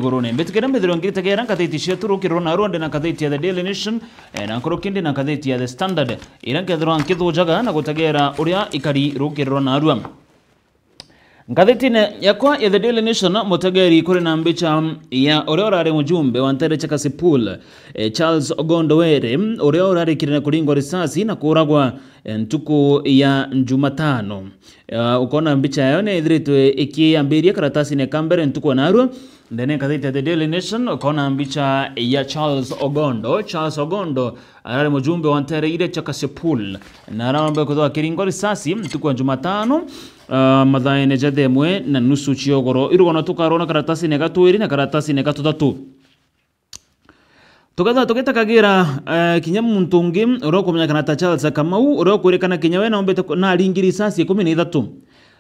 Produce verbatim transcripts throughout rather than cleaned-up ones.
igurune. Mbitikiria mbithirwe ngitegera ngathiti cietu rukiri rwa narua, ndi na ngathiti ya The Daily Nation, eh, na nkuruki ndi na ngathiti ya The Standard, iria nkethirwa nkithujaga na gutegera uria ikari rukiri rwa narua. Ngathitine yakwa ya The Daily Nation, mutegeri, kuri na mbicha ya uria urari mujumbe wa ntere cia Kasipul, eh, Charles Ogondo Were, uria urarikire na kuringwa risasi na kuragwa, eh, ntuku ya Jumatano. Eh, ukona mbicha yayo ni ithiritwe ikiambiria karatasine ka mbere ntuku ya narua, ndene ngathiti ya The Daily Nation, ukona mbicha ya Charles Ogondo. Charles Ogondo arari mujumbe wa ntere iria cia Kasipul, na arombe kwithirwa akiringwa risasi ntuku ya Jumatano, ah, mathaene ja thaa imwe na nusu cia ugoro. Irugono tukarona karatasine ga twiri na karatasine ga tuthatu. Tukethirwa tugitakagira, eh, kinya muntu ungi uria ukumenyekana ta Charles Kamau, uria ukwirikana kinya we naumbite ku-, naringi risasi ikumi na ithatu.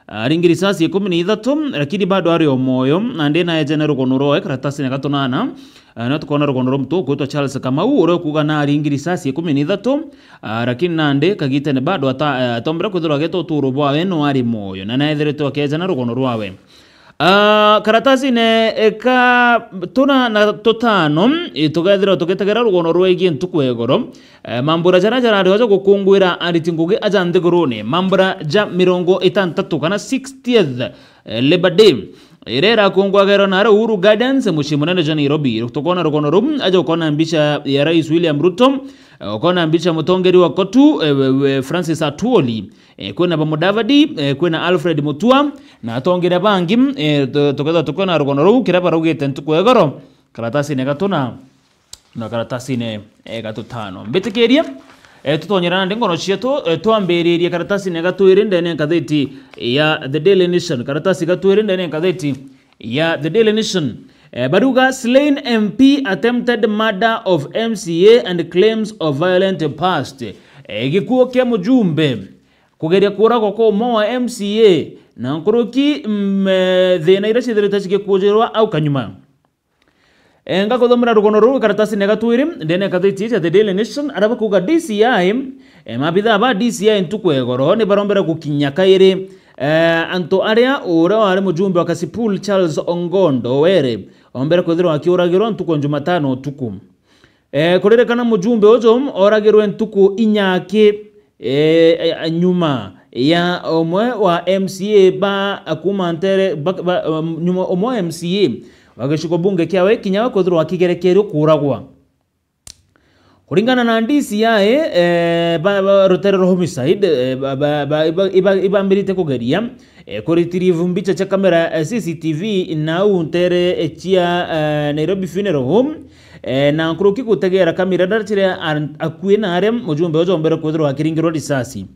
Aringi risasi ikumi na ithatu, lakini bado ari o mwoyo, na ndi naejene rugono rwawe karatasine ga tunana. Eh, no tukona rugono rwa muntu ukwitwa Charles Kamau, uria ukuuga naringi risasi ikumi na ithatu, ah, lakini nandi kagitene bado ata-, eh, atombere kwithirwa ageta uturo bwawe no ari mwoyo, na naethiritwe akejana rugono rwawe. Ah, karatasine, eh, ka tuna na tutano, eh, tugethirwa tugitegera rugono rwegie ntuku ya igoro. Eh, mambura jaria jarari aja gukungwira ariti ngugi aja nthigurune, mambura ja mirongo itantatu kana sixtieth, eh, Labour Day, iria irakungwagerwa nari Uhuru Gardens, mucii munene jwa Nairobi. Tukona rugono ruu, aja ukona mbicha ya Rais William Ruto, eh, ukona mbicha ya mutongeri wa kotu, eh, we, we Francis Atwoli, eh, kwina ba Mudavadi, eh, kwina Alfred Mutua, na atongeria bangi, eh, tu-, tukethirwa tukiona rugono ruu, kiria baraugite ntuku ya igoro, karatasine ga tuna na karatasine, eh, ga tutano. Mbitikiria, eh, tutonyera nandi ngono cietu, eh, twambiririe karatasine ga twiri ndene ya ngathiti ya The Daily Nation. Karatasi ga twiri ndene ya ngathiti ya The Daily Nation. Eh, baruga, "Slain M P attempted murder of M C A and claims of violent past." Eh, gikuo kia mujumbe, kugeria kuragwa kwa umwe wa M C A, na nkuruki, mm, eh, thina iria ciithirite cigikujirwa au kanyuma. Eh, ngakuthomera rugono ruu karatasine ga twiri ndene ya ngathiti ya The Daily Nation, aria bakuuga D C I, eh, maabithaa ba D C I ntuku ya igoro ni barombere gukinya kairi, eh, antu aria uria wari mujumbe wa Kasipul Charles Ongondo Were ombere kwithirwa akiuragirwa ntuku ya Jumatano utuku. Eh, kuririkana mujumbe uju oragirwe ntuku inya aki, eh, eh, nyuma ya umwe wa M C A ba, kuma ntere, ba, ba, um, nyuma umwe wa M C A wa gicigo bunge kiawe kinya we kwithirwa akigerekerio kuragwa. Kuringana na D C I, eh, ba, ba, rutere rwa homicide, eh, ba, ba, ba, iba, iba, ibambirite kugeria, eh, ku retrieve mbicha cia kamera, eh, C C T V na au ntere, eh, cia, eh, Nairobi Funeral Home, eh, na nkuruki gutegera kamera ndara ciria an-, akui na aria mujumbe uju ombere kwithirwa akiringirwa risasi.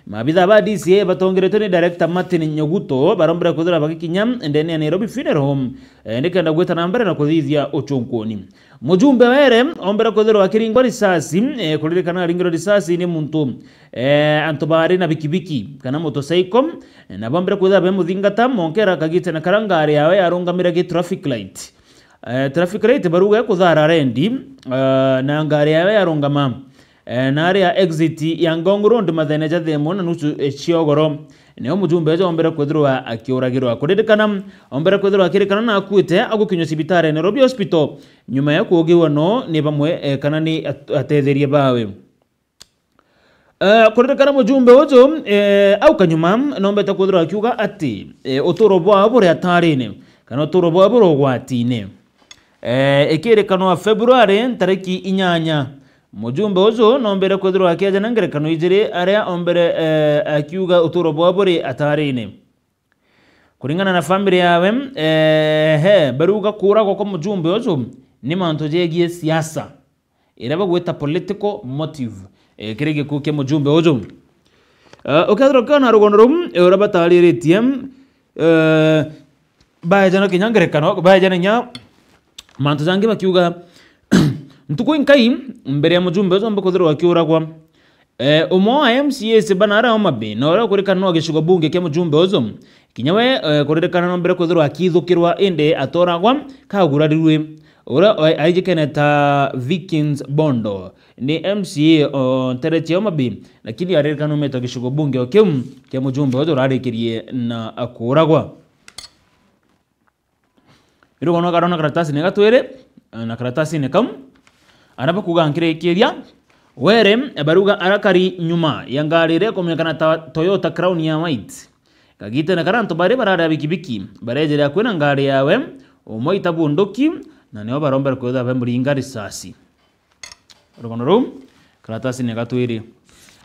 Maabitha ba D C I batongeretwe ni Director Martin Nyoguto barombere kwithirwa bagikinya ndene ya Nairobi Funeral Home, eh, nikenda gwita na mbere na kuthithia uchunkuni. Mujumbe Were ombere kwithirwa akiringwa risasi, eh, kuririkana aringirwe risasi ni muntu, eh, antu bari na bikibiki kana motorcycle, eh, na bombere kwithirwa bemuthingata, monkera akagitene kara ngari yawe yarungamire gi traffic light. Eh, traffic light baruga ikuthara rendi, eh, na ngari yawe yarungama, eh, na aria exit ya Ngong Road mathene ja thaa imwe na nusu, eh, cia ugoro. Nio mujumbe uju ombere kwithirwa akiuragirwa. Kuririkana, ombere kwithirwa akirikana na akuite, agukinywa cibitari ya Nairobi Hospital, nyuma ya kuugiwa no ni bamwe, eh, kana ni at-, atetheria bawe. Eh, kuririkana mujumbe uju, eh, au kanyuma, nombete kwithirwa akiuga ati, eh, uturo bwao buri atarine, kana uturo bwao buri ugwatine. Eh, ikirikanwa February ntariki inyanya, mujumbe uju nombere kwithirwa akiejana ngerekano ijiri aria ombere, eh, akiuga uturo bwao buri atarine. Kuringana na family yawe, eh, he, baruga kuragwa kwa mujumbe uju ni mantu jegie siasa, iria bagwita political motive, eh, kiri gikuu kia mujumbe uju. Eh, ukethirwa ukiona rugono ruu, eh, uria batariritie, eh, baejana kinya ngerekano, baejana kinya mantu jangi bakiuga, ntuku inkai mbere ya mujumbe uju ombe kwithirwa akiuragwa, eh, umwe wa M C As bana aria Homa Bay, na uria ukurikana no gicigo bunge kia mujumbe uju, kinya we, eh, kuririkana nombere kwithirwa akithukirwa indi atoragwa kagurarirwe. Uria, eh, aijikene ta Vikins Bondo, ni M C A o ntere cia Homa Bay, lakini aririkana umetwa gicigo bunge o kiu kia mujumbe uju urarikirie na akuragwa. Irugono karona karatasine ga twiri, eh, na karatasine kau, aria bakuuga nkirikiria, were, eh, baruga arakari nyuma ya ngari iria ikumenyekana ta Toyota Crown ya white. Kagitene karia antu bari barari a bikibiki, barejere akui na ngari yawe, umwe ita bunduki, na nio barombere kwithirwa bamuringa risasi. Rugono ruu, karatasine ga twiri.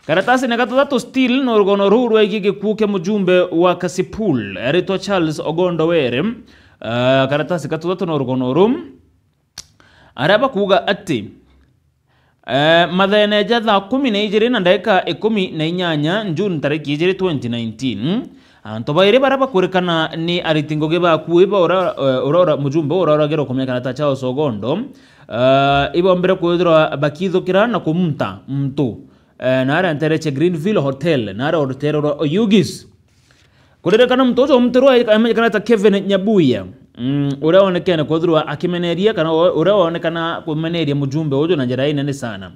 Karatasine ga tuthatu still no rugono ruu rwegie gikuu kia mujumbe wa Kasipul, aritwa Charles Ogondo Were. Ah, karatasi ga tuthatu no rugono ruu. Aria bakuuga ati, eh, mathene ja thaa kumi na ijiri na ndagika ikumi na inyanya June tariki ijiri twenty nineteen, antu bairi baria bakurikana ni ariti ngugi ba akui ba ura, eh, ura, ura, mujumbe ura uragirwe kumenyekana ta Charles Ogondo, eh, ibombire kwithirwa bakithukira na kumunta muntu, eh, na aria ntere cia Greenville Hotel, na aria rutere rwa Oyugis. Kuririkana muntu ucio muntu rwa amenyekana ta Kevin Nyabuya, mm, uria wonekene kwithirwa akimeneria kana u-, uria wonekana kumeneria mujumbe ucio na njira inene sana.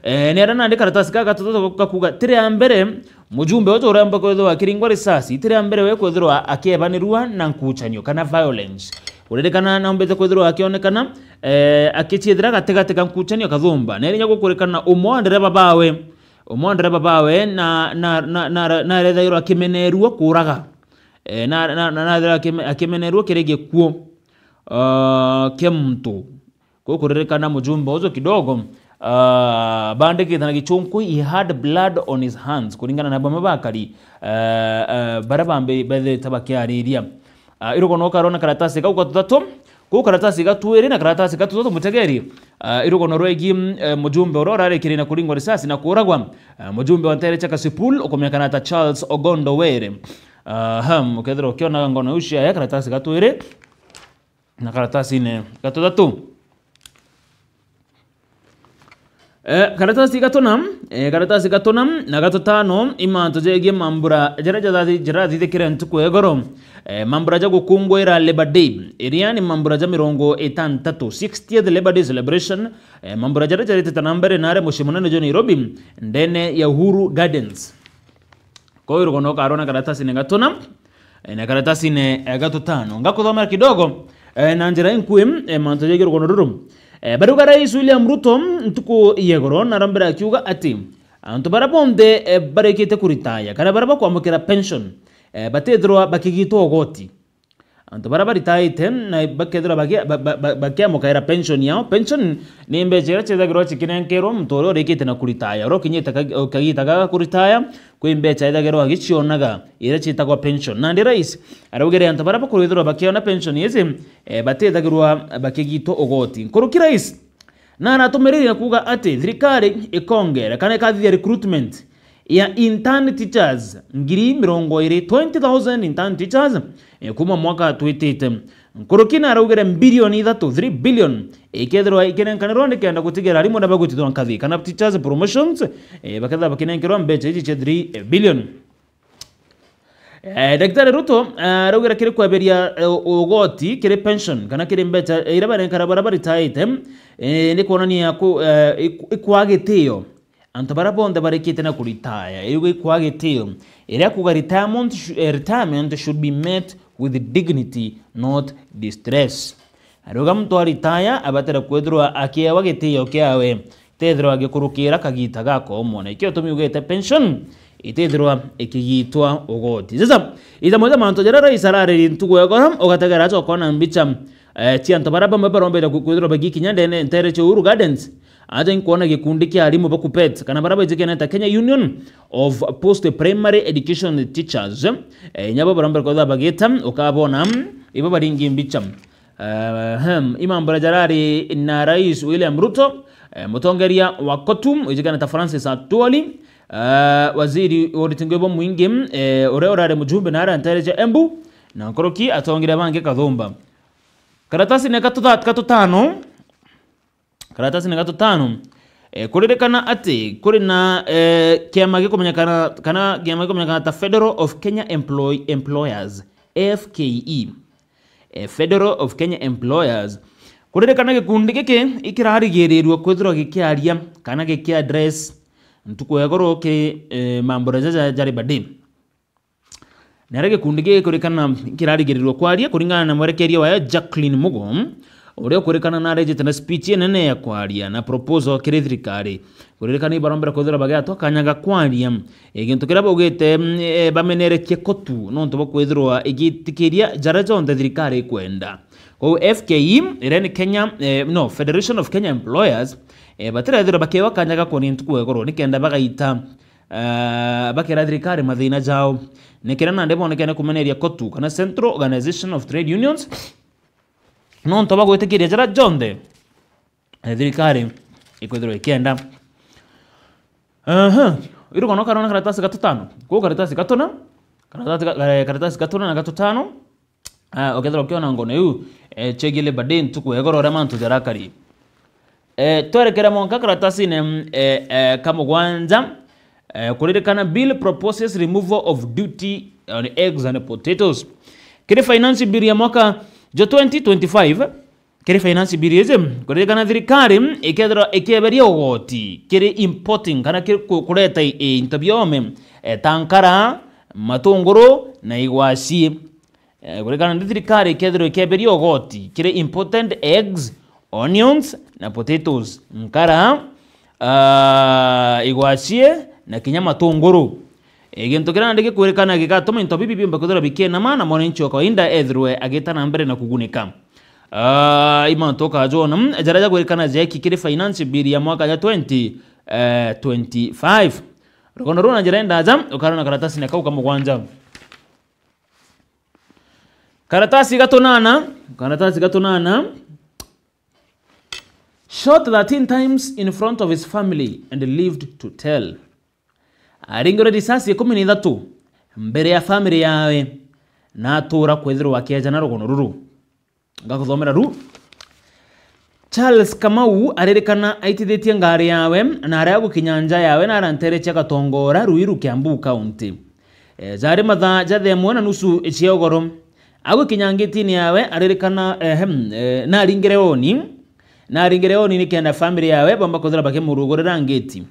Eh, ni aria nandi karatasi ka gatatu gakuuga, tiri a mbere mujumbe ucio uremba kwithirwa akiringwa risasi, tiri a mbere we kwithirwa akiebanirua na nkuchanio kana violence. Kuririkana naumbite kwithirwa akionekana, eh, akiciethera gatigati ka nkuchanio kathumba. Nerinya gukurikana umwe wa ndereba bawe, umwe wa ndereba bawe na, na, na, na, na arethagirwa akimenerua kuuraga. Eh, na, na, na, na arethagirwa akime-, akimenerua kiri gikuo, ah, kia muntu. Gukuririkana mujumbe ucio kidogo, ah, bandikite na gichunku, he had blood on his hands, kuringana na bamwe bakari, eh, eh, baria bambi bethite bakiariria. Ah, irugono karona karatasi kau ga tuthatu, kuu karatasi ga twiri na karatasi ga tuthatu mutegeri. Ah, irugono rwegi, mm, eh, mujumbe uria urarikiri na kuringwa risasi na kuuragwa. Ah, mujumbe wa ntere cia Kasipul ukumenyekana ta Charles Ogondo Were. Aha, ukethirwa ukionaga ngono iu ciaya, karatasi ga twiri na karatasine ga tuthatu. Eh, karatasi ga tuna, eh, karatasi ga tuna na ga tutano, i mantu jegie mambura jaria jarathi-, jarathithikire ntuku ya igoro. Eh, mambura ja gukunguira Labour Day, iria ni mambura ja mirongo itantatu, sixtieth Labour Day celebration. Eh, mambura jaria jaritite na mbere nari mucii munene jwa Nairobi, ndene ya Uhuru Gardens. Kwou rugono ukarona karatasine ga tuna, eh, na karatasine, eh, ga tutano. Ngakuthomera kidogo, eh, na njira inkui, eh, mantu jegie rugono ruru. Eh, bariuga Rais William Ruto ntuku ya igoro narombere akiuga ati antu baria bonthe, eh, barikite kuritaya kana baria bakwamukira pension, eh, batithirwa bakigitwa ugoti. Antu baria baritaite na bakethirwa baki-, ba-, ba-, ba-, bakiamukaira pension yao. Pension ni mbecha iria ciethagirwa cikinenkerwa muntu uria urikite na kuritaya. Uria ukinyite ka-, kagita ga kuritaya, kwi mbecha ethagirwa agicionaga iria ciitagwa pension. Nandi rais araugire antu baria bakurithirwa bakiona pension ici, eh, batithagirwa bakigitwa ugoti. Nkuruki rais na aratumiririe na kuuga ati thirikari ikongera kana ikathithia recruitment ya intern teachers ngiri mirongo iri, twenty thousand intern teachers, eh, kuuma mwaka twitite. Nkuruki na araugire bilioni ithatu, three billion, ikethirwa ikinenkanirwa nikenda gutigira arimu na bagwitithwa nkathi kana teachers promotions, eh, bakethirwa bakinenkerwa mbecha ici cia three billion. Eh, Daktari Ruto, eh, araugire kiri kweberia, eh, ugoti kiri pension kana kiri mbecha iria banenkara baria baritaite, eh, ni kwonania ku-, eh, iku-, ikwa gitio. Antu baria bonthe barikite na kuritaya, iu ikwa gitio. Iria kuuga retirement sh-, eh, retirement should be met with dignity, not distress. Arauga muntu aritaya abatire kwithirwa akiewa gitio kiawe, tethirwa agikurukira kagita gaka umwe. Na ikio tumi ugite pension itithirwa ikigitwa ugoti. Sasa, ija moja mantu jaria rais araririe ntugu ya goro, ugategera acha ukona mbicha, eh, cia antu baria bamwe barombete ku-, kwithirwa bagikinya ndene ntere cia Uhuru Gardens. Aja inkwona gikundi kia arimu ba KUPPET, kana baria baijikene ta Kenya Union of Post Primary Education Teachers. Eh, inya bo barombete kwithirwa bagita, ukabona, ibo baringi mbicha. Ehem, i mambura jarari na Rais William Ruto, eh, mutongeria wa KOTU, wijikana ta Francis Atwoli, eh, waziri wa uritungio bwa mwingi, eh, uria urari mujumbe na aria ntere cia Embu, na nkuruki atongeria bangi kathumba. Karatasine ga tutha-, ga tutano, karatasine ga tutano, eh, kuririkana ati kuri na, eh, kiama gikumenyekana, kana kiama gikumenyekana ta Federal of Kenya Employ-, Employers, F K E. Eh, Federal of Kenya Employers. Kuririkana gikundi giki ikirarigirirua kwithirwa gikiaria kana gikiaddress ntuku ya igoro kiri, eh, mambura jaja ja Labour Day. Naria gikundi giki kurikana kirarigirirwa kwaria, kuringana na mwerekeria wayo Jacqueline Mugo, uria ukurikana narejete na speech inene ya kwaria na proposal kiri thirikari. Kuririkana ibarombere kwithirwa bagiatwa kanya ga kwaria, e, gintu kiria baugite, mm, e, bameneretie kotu nontu bwa kwithirwa igitikiria jaria jonthe thirikari ikwenda. Kwou F K E, iria ni Kenya, e, no, Federation of Kenya Employers, e, batirethirwa bakewa kanya ga kwonia ntuku ya igoro nikenda bagaita, e, bakera thirikari mathina jao. Ni kiria nandi bonekene kumeneria kotu kana Central Organization of Trade Unions, nontu bwa gwitikiria jaria jonthe, e, thirikari ikwithirwa ikienda. Aha. Irukono karona karatasi gatutano. Kwou karatasi gatuna, karatasi ga-, eh, karatasi gatuna na gatutano. Ah, ukethirwa ukiona ngono iu, eh, chegie Labour Day ntuku ya igoro uria mantu jarakari. Eh, twerekera mwanka karatasine, mm, eh, eh, ka mugwanja, eh, kuririkana bill proposes removal of duty on eggs and potatoes. Kiri finance bill ya mwaka jwa twenty twenty-five, kiri finance bill iji, kuririkana thirikari ikethirwa ikieberia ugoti kiri importing kana kiri ku-, kureta i-, into bia ome, eh, ta nkara, matunguru na igwaci. Eh, kuririkana ni thirikari ikethirwa ikieberia ugoti kiri imported eggs, onions na potatoes, nkara, ah, igwaci na kinya matunguru. E, gintu kiria nandi gikwirikana gigatuma into bibi biumba kwithirwa bikienama na mwananchi wa kawaida ethirwe agita na mbere na kugunika. Ah, i mantu ukajona, mm, jaria jagwirikana jeki kiri finance bill ya mwaka ya twenty, eh, twenty-five. Rugono ruu na njira indaja, ukarona karatasine kau ka mugwanja. Karatasi gatunana, karatasi gatunana. Shot thirteen times in front of his family and lived to tell. Aringirwe risasi ikumi na ithatu mbere ya family yawe, na atura kwithirwa akieja na rugono ruru. Ngakuthomera ru. Charles Kamau aririkana aitithitie ngari yawe, na aria agukinya nja yawe na aranterecia Gatongora, Ruiru, Kiambu County. E, jari mathaa ja thaa imwe na nusu cia ugoro. Agukinya ngitini yawe, aririkana, ehem, e, naringire oni. Naringire oni nikenda family yawe bomba kwithirwa bakimurugurira ngiti.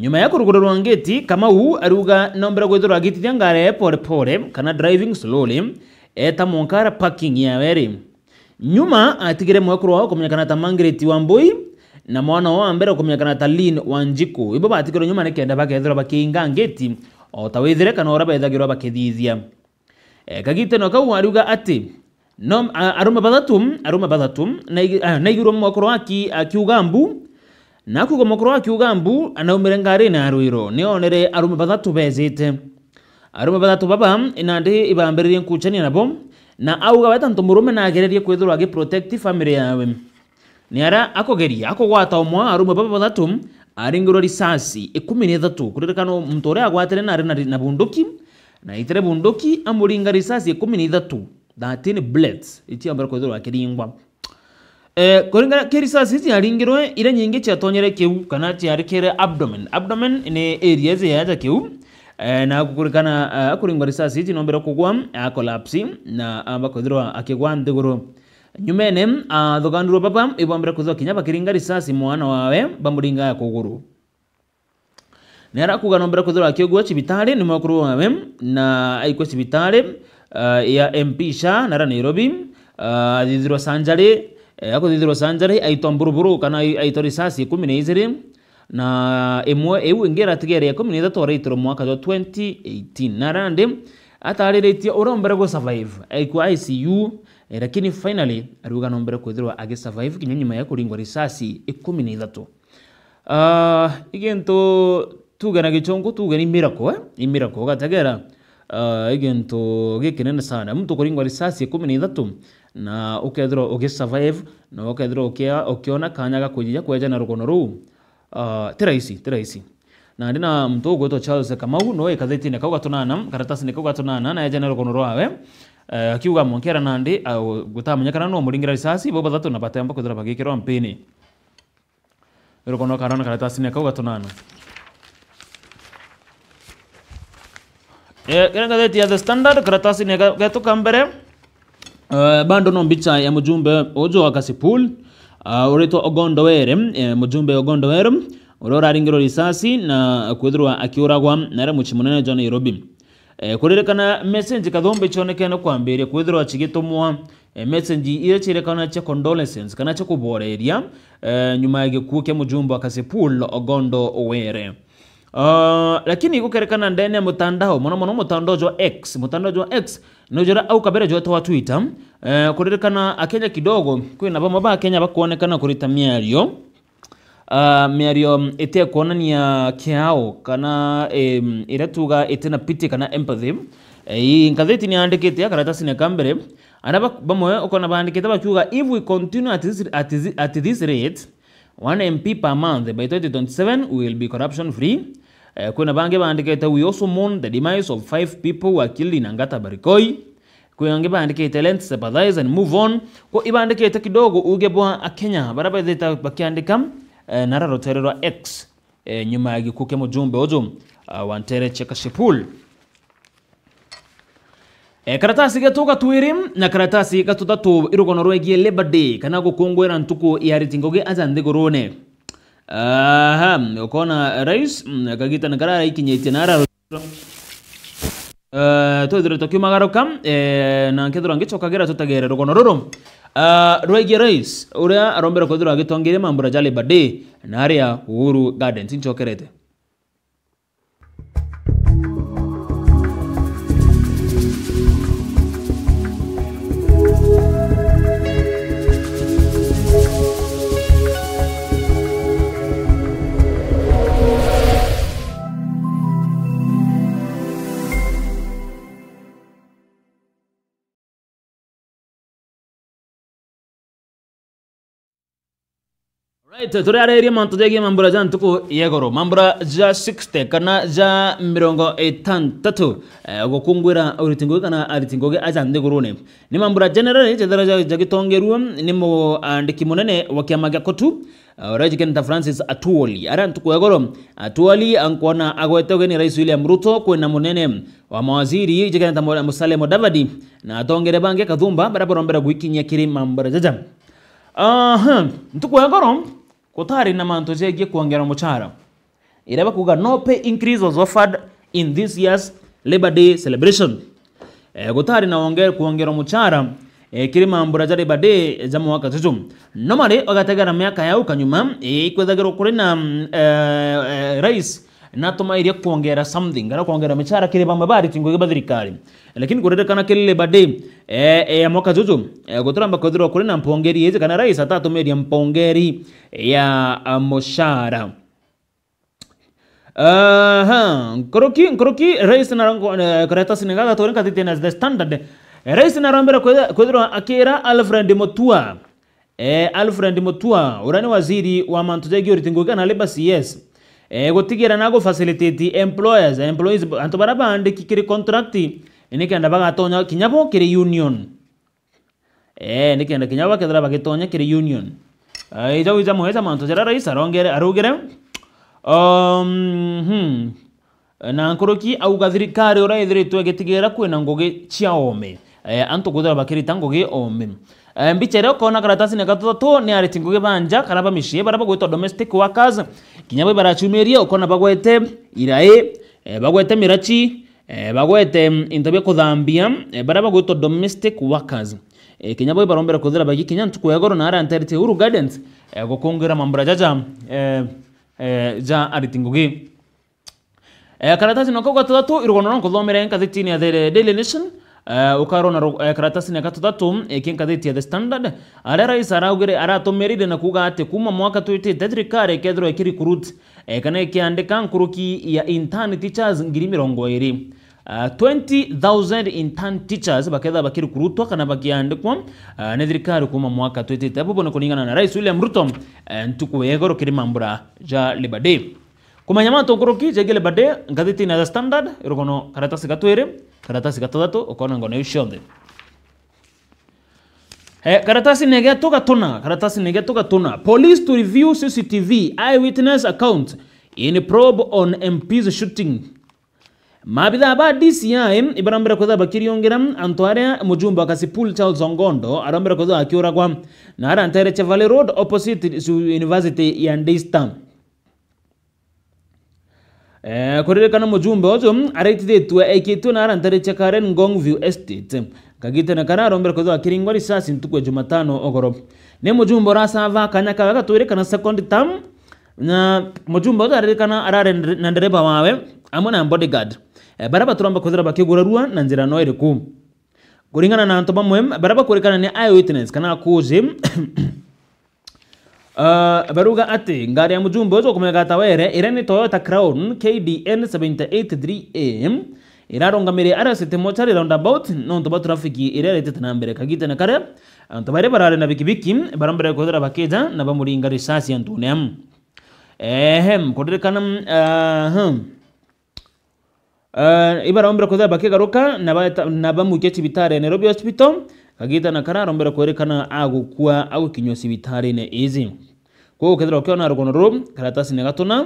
Nyuma ya kurugurirwa ngiti, Kamau ariuga nombere kwithirwa agitithia ngari yawe pole pole, kana driving slowly, eta mwanka aria parking yawe iri. Nyuma atigire mwekuru wao kumenyekana ta Margaret Wambui, na mwana wao wa mbere kumenyekana ta Lynn Wanjiku. Ibo batigirwe nyuma nikenda bakethirwa bakiinga ngiti, o ta withire kana uria bethagirwa bakithithia. E, kagitano kau ariuga ati, no, a-, arume bathatu, arume bathatu, naigi-, a, naigirwe mwekuru aki-, akiuga mbu, na akuuga mwekuru akiuga mbu, anaumire ngarine ya rwiro, nionere arume bathatu bejite. Arume bathatu baba, inandi ibambiririe nkuchania nabo, na auga we ta ntu murume nagererie kwithirwa agi protect family yawe. Ni aria akugeria, akugwata umwe wa arume baba bathatu, aringirwe risasi ikumi na ithatu. Kuririkana muntu uria agwatire nari na ri-, na bunduki, na aitire bunduki, amuringa risasi ikumi na ithatu, thirteen bullets, icio ambere kwithirwa akiringwa. Eh, kuringana ki risasi ici aringirwe, iria nyingi ciatonyere kiu, kana ciarikire abdomen. Abdomen ni area iji ya ja kiu. Eh, na kukurikana, eh, akuringwa risasi ici nombere kugwa, a collapse, na amba kwithirwa akigwa nthiguru. Nyumene, athuganirwe baba ibombire kwithirwa kinya bakiringa risasi mwana wawe, bamuringa kuguru. Ni aria akuuga nombere kwithirwa akiugua cibitari ni mwekuru wawe, na aikua cibitari, ah, ya M P Sha, nara Nairobi, ah, athithirwa sanjari, eh, akuthithirwa sanjari, aitwa mburuburu, kana ai-, aitwa risasi ikumi na ijiri, na imwe iu ingi iratigere ya ikumi na ithatu araitirwe mwaka jwa twenty eighteen. Nara ndi atariritie uria ombere gu survive, aikua I C U, eh, lakini finally ariuga nombere kwithirwa agi survive kinya nyuma ya kuringwa risasi ikumi na ithatu. Ah, igintu tuge na gichungu, tuge ni miracle, eh? Ni miracle, ugategera, ah, igintu gikinene sana. Muntu kuringwa risasi ikumi na ithatu, na ukethirwa ugi survive, na ukethirwa ukia-, ukiona kanya ga kujija kweja na rugono ruu. Ah, ti rahisi, ti rahisi. Na ndi na muntu ugwitwa Charles Kamau, no ikathetine kau gatunana, karatasine kau gatunana, na eja na rugono rwawe. Eh, akiuga monkera nandi, ah, gutamenyekana no muringira risasi, bo bathatu na batemba kwithirwa bagikirwa mpini. Rukono karona karatasine kau gatunana. Eh, kira ngatheti ya The Standard, karatasine ga-, getu ka mbere, eh, bado no mbicha ya mujumbe uju wa Kasipul, ah, uritwa Ogondo Were, eh, mujumbe Ogondo Were, uria uraringirwo risasi na kwithirwa akiuragwa nare mucii munene jwa Nairobi. Eh, kuririkana message kathumbi cionekene kwambiria kwithirwa cigitumwa, eh, message iria cirekana cia condolences kana cia kuboreria, eh, nyuma ya gikuu kia mujumbe wa Kasipul, Ogondo Were. Ah, lakini gukerekana ndene ya mutandao, mono mono mutandao jwa X, mutandao jwa X, no jura au kabere jwetwa Twitter, eh, kuririkana Akenya kidogo, kwina bamwe ba Akenya bakwonekana kurita miario, ah, miario ite kwonania kiao kana, em, iria tuga itina pity kana empathy. Eh, ii ngatheti ni yandikite ya karatasi ni ka mbere, aria ba-, bamwe ukona bandikite bakiuga, "If we continue at this, at this, at this rate, one M P per month, by twenty twenty-seven we will be corruption free." Eh, kwina bangi bandikite, "We also mourn the demise of five people who were killed in Angata Barikoi." Kwi angi bandikite, "Let's sympathize and move on." Ko ibandikite kidogo uge bwa Akenya bara bethite bakiandika, eh, nara rutere rwa X, eh, nyuma ya gikuu kia mujumbe uju, ah, wa ntere cia Kasipul. Eh, karatasi getu ga twiri na karatasi ga tuthatu irugono rwegie Labour Day, kana gukungwira ntuku ya ariti ngugi aja nthigurune. Aha, ukona rais, mm, kagita na karara ikinyitie na ara, eh, twithirwe tukiumagaruka, eh, na nkethirwa ngicokagira tutegere rugono ruru. Ah, rwegie rais, uria arombere kwithirwa agitongeria mambura ja Labour Day, na aria Uhuru Gardens. Ncokerete. Right, turiaririe mantu jegie mambura ja ntuku ya igoro, mambura ja sixty kana ja mirongo itantatu, eh, gukungwira uriti ngugi kana ariti ngugi aja nthigurune. Ni mambura generally jethira ja-, jagitongerua ni muandiki munene wa kiama gia kotu, eh, uria ujikene ta Francis Atwoli. Aria ntuku ya igoro, Atwoli ankwona agwete ugeni Rais William Ruto kwina munene wa mawaziri ujikene ta Mu-, Musalia Mudavadi na atongere bangi kathumba baria barombera gwikinyia kiri mambura jaja. Aha, ntuku ya igoro gutari na mantu jegie kwongera muchara. Iria bakuga no pay increase was offered in this year's Labour Day celebration. Eh, gutari na wonge-, kwongera muchara, eh, kiri mambura ja Labour Day ja mwaka juju. Normally, ugategera miaka ya au kanyuma, eh, ikwethagirwa kuri na, mm, eh, eh, rais natumairie kwongera something, kana kwongera michara kiri bamwe ba ariti ngugi ba thirikari. Lakini kuririkana kiri Labour Day, eh, eh, ya mwaka juju, eh, guturamba kwithirwa kuri na mpongeri iji, kana rais atatumiria mpongeri ya, ah, muchara. Aha, nkuruki, nkuruki, rais na rango, eh, karatasi ni gaga turi ngathitine The Standard. Eh, rais narombere kwitha-, kwithirwa akira Alfred Mutua. Eh, Alfred Mutua, uria ni waziri wa mantu jegie uriti ngugi kana Labour C S, eh, gutigira na gu facilitate employers, employees, antu baria baandiki kiri contract, nikenda bagatonya kinya bo kiri union. Eh, nikenda kinya bo bakethira bagitonya kiri union. Eh, ija wija mweja mantu jaria rais arongere, araugire, um, hmm. Na nkuruki auga thirikari uria ithiritwe igitigira kwina ngugi cia oome. Eh, antu kwithirwa bakirita ngugi oome. Eh, mbicha iria ukona karatasine ga tuthatu ni ariti ngugi ba nja kana ba micii, baria bagwitwa domestic workers, kinya bo baracumirie ukona bagwete irai, eh, bagwete mirachi, eh, bagwete, mm, into bia kuthambia, eh, baria bagwitwa domestic workers. Eh, kinya bo barombere kwithira bagi kinya ntuku ya igoro na aria nterite Uhuru Gardens, eh, gukungira mambura jaja, eh, eh, ja ariti ngugi. Eh, karatasi nako ga tuthatu, irugono no nkuthomere nkathitine ya The Daily Nation, eh, ukarona ru-, eh, karatasine ga tuthatu, eh, ki nkathiti ya The Standard, aria rais araugire, aratumirire na kuuga ati kuuma mwaka twitite thirikari ikethirwa ikirecruit, eh, kana ikiandika nkuruki ya intern teachers ngiri mirongo iri. Ah, twenty thousand intern teachers bakethirwa bakirecruitwa kana bakiandikwa, ah, ni thirikari kuuma mwaka twitite. Bubu ni kuringana na Rais William Ruto, eh, ntuku ya igoro kiri mambura ja Labour Day. Kumenya mantu nkuruki jegie Labour Day, ngathitine ya The Standard, irugono karatasi ga twiri, karatasi ga tuthatu, ukona ngono iu cionthe. Eh, karatasi ni getu gatuna, karatasi ni getu gatuna. Police to review C C T V, eyewitness account in probe on M P's shooting. Maabithaa ba D C I ibarambire kwithirwa bakiriungira antu aria mujumbe wa Kasipul Charles Ongondo arambire kwithirwa akiuragwa na aria ntere Chevale Road opposite to University ya Daystar. Eh, kuririkana mujumbe uju araitithitue aikitue na ara ntere cia Karen Ngong View Estate. Kagitene kara arombere kwithirwa akiringwa risasi ntuku ya Jumatano ugoro. Ni mujumbe urasava kanya kawe gatwiri kana second term, na mujumbe uju aririkana arare ndere-, na ndereba wawe amwe na bodyguard. Eh, bara baturomba kwithirwa bakigurarua na njira no iriku? Kuringana na antu bamwe bara bakurikana ni eyewitness kana akuji, ah, baruga ati ngari ya mujumbe uju ukumega ta were, iria ni Toyota Crown K D N seven eight three A, irarungamire ara City Mortuary roundabout nontu bwa traffic iria iretete na mbere. Kagitene karia antu baria barari na bikibiki barombere kwithira bakija na bamuringa risasi antune amu. Ehem, kuririkana, ah, huh. Eh, ibarombire kwithira bakigaruka na baeta-, na bamwikia cibitari ya Nairobi Hospital. Kagitene kara arombere kwirikana agukua agukinywa cibitarine iji. Kwou ukethirwa ukiona rugono ruru, karatasine gatuna,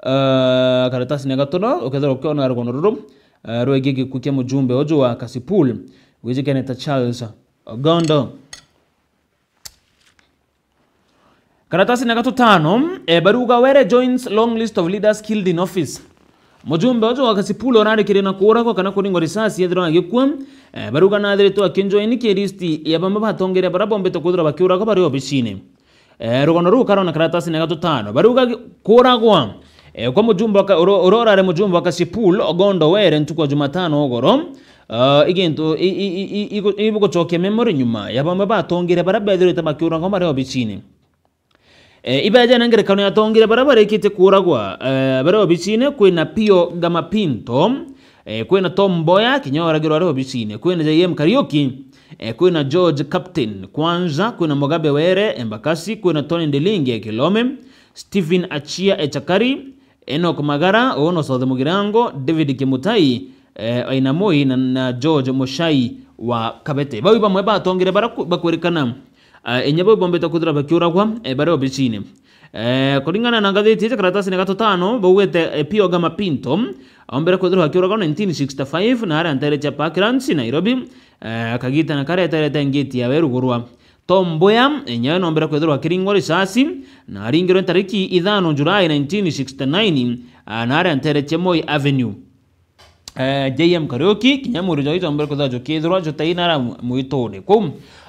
eh, karatasine gatuna, ukethirwa ukiona rugono ruru, eh, rwegie gikuu kia mujumbe uju wa Kasipul, wijikene ta Charles Ogondo. Karatasine gatutano, eh, baruga Were joins long list of leaders killed in office. Mujumbe uju wa Kasipul urarikire na kuuragwa kana kuringwa risasi ethirwa agikua, eh, baruga nathiritwe akinjoini ki list ya bamwe batongeria bara bombete kwithirwa bakiuragwa bari obicine. Eh, rugono ruu karona karatasine gatutano. Baruga gi-, kuuragwa, eh, kwa mujumbe wa ka-, uro-, uro urari mujumbe wa Kasipul, Ogondo Were, ntuku ya Jumatano ugoro, ah, igintu i-, i-, i-, i-, igu-, igucokia memory nyuma ya bamwe batongire bara bethirite bakiuragwa bari obicine. Eh, ibejene ngerekano ya atongire bara barikitie kuuragwa, eh, bari obicine, kwina Pio Gamapinto, eh, kwina Tom Mboya, kinya oragirwe ari obicine, kwina J M Kariuki, eh, kwina George Captain Kwanza, kwina Mugabe Were Embakasi, kwina Tony Ndelinge Kilome, Stephen Achia Echakari, Enoch Magara, Ono South Mugirango, David Kimutai, eh, Ainamoi na, na George Mushai wa Kabete. Bau bamwe batongire bara ku-, bakwirikana, eh, inya bau bombete kwithirwa bakiuragwa, eh, bari obicine. Eh, kuringana na ngathiti iji, karatasine gatutano, baugite, eh, Pio Gamapinto, ombere kwithirwa akiuragwa nineteen sixty-five na aria ntere cia Parklands, Nairobi, eh, kagitene karia eterete ngiti yawe rugurwa. Tom Mboya, enyawe nombere kwithirwa akiringwa risasi, na aringirwe ntariki ithano Julai nineteen sixty-nine, ah, na aria ntere cia Moi Avenue. Eh, J M Kariuki, kinya mwiri jwao ijombere kwithirwa jukithirwa jutai nara mwitune. Kwou,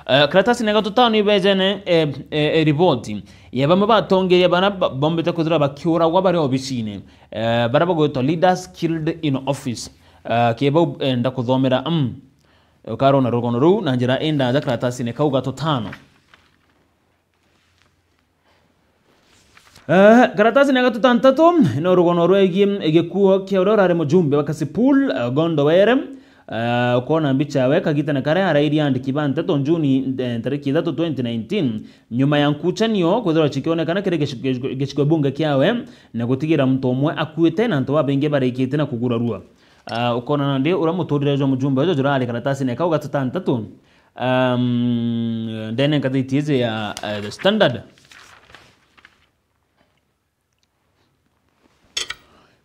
eh, karatasine gatutano ibejene, eh, eh, eh, riboti ya bamwe batongeria bara ba-, bombete kwithirwa bakiuragwa bari obicine, eh, bara bagwitwa leaders killed in office. Eh, kibau, eh, ndakuthomera, mm. Ukarona rugono ruu na njira indaja karatasine kau gatutano. Eh, karatasine gatutantatu ni rugono rwegie gikuo kia uria urari mujumbe wa Kasipul, eh, Gondo Were. Eh, ukoona mbicha yawe kagitene karia arairie andiki ba nteto Juni, eh, ntariki ithatu twenty nineteen, nyuma ya nkuchanio kwithirwa cikionekana kiri gicigo, gicigo, gicigo bunge kiawe, na gutigira muntu umwe akuite na antu babaingi barikite na kugurarua. Ah, ukoona nandi uria muturire jwa mujumbe uju jurari karatasine kau gatutantatu, um, ndene ngathiti iji ya, eh, The Standard.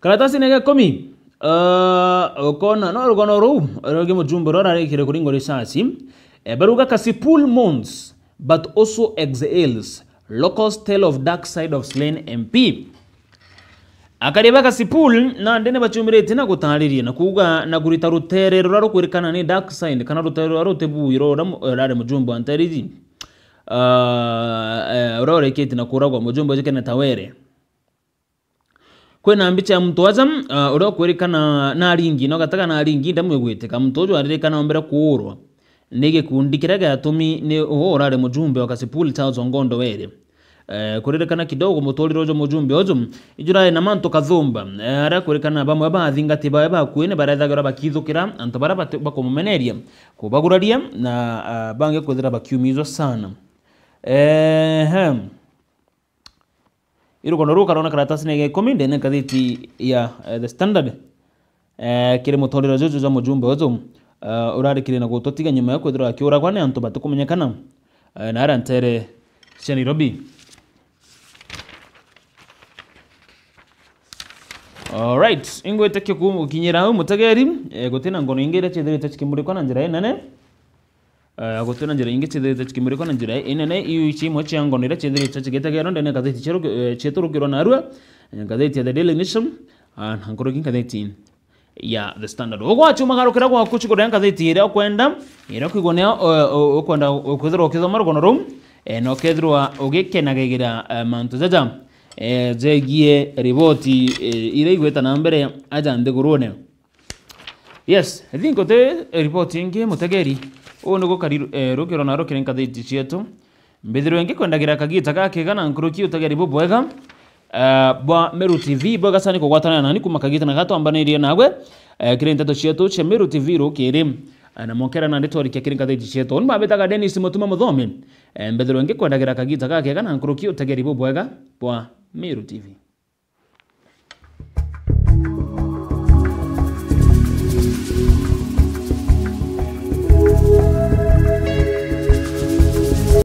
Karatasine ga ikumi, ah, ukoona no rugono ruu rwegie mujumbe uria urarikire kuringwa risasi. Eh, baruga Kasipul mourns but also exhales, locals tell of dark side of slain M P. Akari ba Kasipul nandi ni baciumiritie na gutariria na kuuga na kurita rutere ruria rukwirikana ni dark side kana rutere ruria rutibui ruria mu-, urari mujumbe wa ntere iji, ah, eh, uria urikitie na kuuragwa mujumbe uju Kenneth Awere. Kwina mbicha ya muntu aja, ah, uria ukwirikana na aringi, no gataga na aringi ndamwigwite ka muntu uju aririkana ombere kuurwa ni gikundi kiria giatumi ni uu urari mujumbe wa Kasipul Charles Ongondo Were. Eh, kuririkana kidogo muturire uju mujumbe uju, ijurari na mantu kathumba, eh, aria kwirikana bamwe ba athingati bawe bakui ni barethagirwa bakithukira antu baria bati-, bakumumeneria, kubaguraria na, ah, bangi kwithira bakiumizwa sana. Ehe. Irugono ruu karona karatasine ga ikumi ndene ngathiti ya, eh, The Standard. Eh, kiri muturire juju jwa mujumbe uju, eh, urarikire na gututiga nyuma ya kwithirwa akiuragwa ni antu batikumenyekana, eh, na aria ntere cia Nairobi. Alright, ingwitikia ku-, gukinyira au mutegeri, eh, gutina ngono ingi iria ciithirite cikimurikwa na njira inene. Eh, gutina njira ingi ciithirite cikimurikwa na njira inene. Iu ici imwe cia ngono iria ciithirite cigitegerwa ndene ngathiti cia ruki-, eh, cietu rukirwa narua, eh, ngathiti ya The Daily Nation, Ah, na nkuruki ngatheti ya The Standard. Ugwachuma garukira gwaku chikuria ngatheti iria ukwenda, iria kwigua nio, eh, u-, ukwenda kwithirwa ukithoma rugono ruu, eh, na ukethirwa ugikenagigira, eh, mantu jaja, eh, jegie riboti, eh, iria igwita na mbere aja nthigurune. Yes, I think uti riboti ingi, mutegeri. Uu ni gukari, eh, rukiro na rukiri ngatheti cietu. Mbithirwe ngikwendagira kagita gakega na nkuruki utegeri bubwega, eh, bwa Meru T V, bwega sana kugwatana nani kuma kagita na gatwambanirie nawe, eh, kiri nteto cietu cia Meru T V rukiri. Eh, na mokera nandi twarikia kiri ngatheti cietu. Uni babitaga Dennis Mutuma Muthomi. Eh, mbithirwe ngikwendagira kagita gakega na nkuruki utegeri bubwega bwa Meru T V.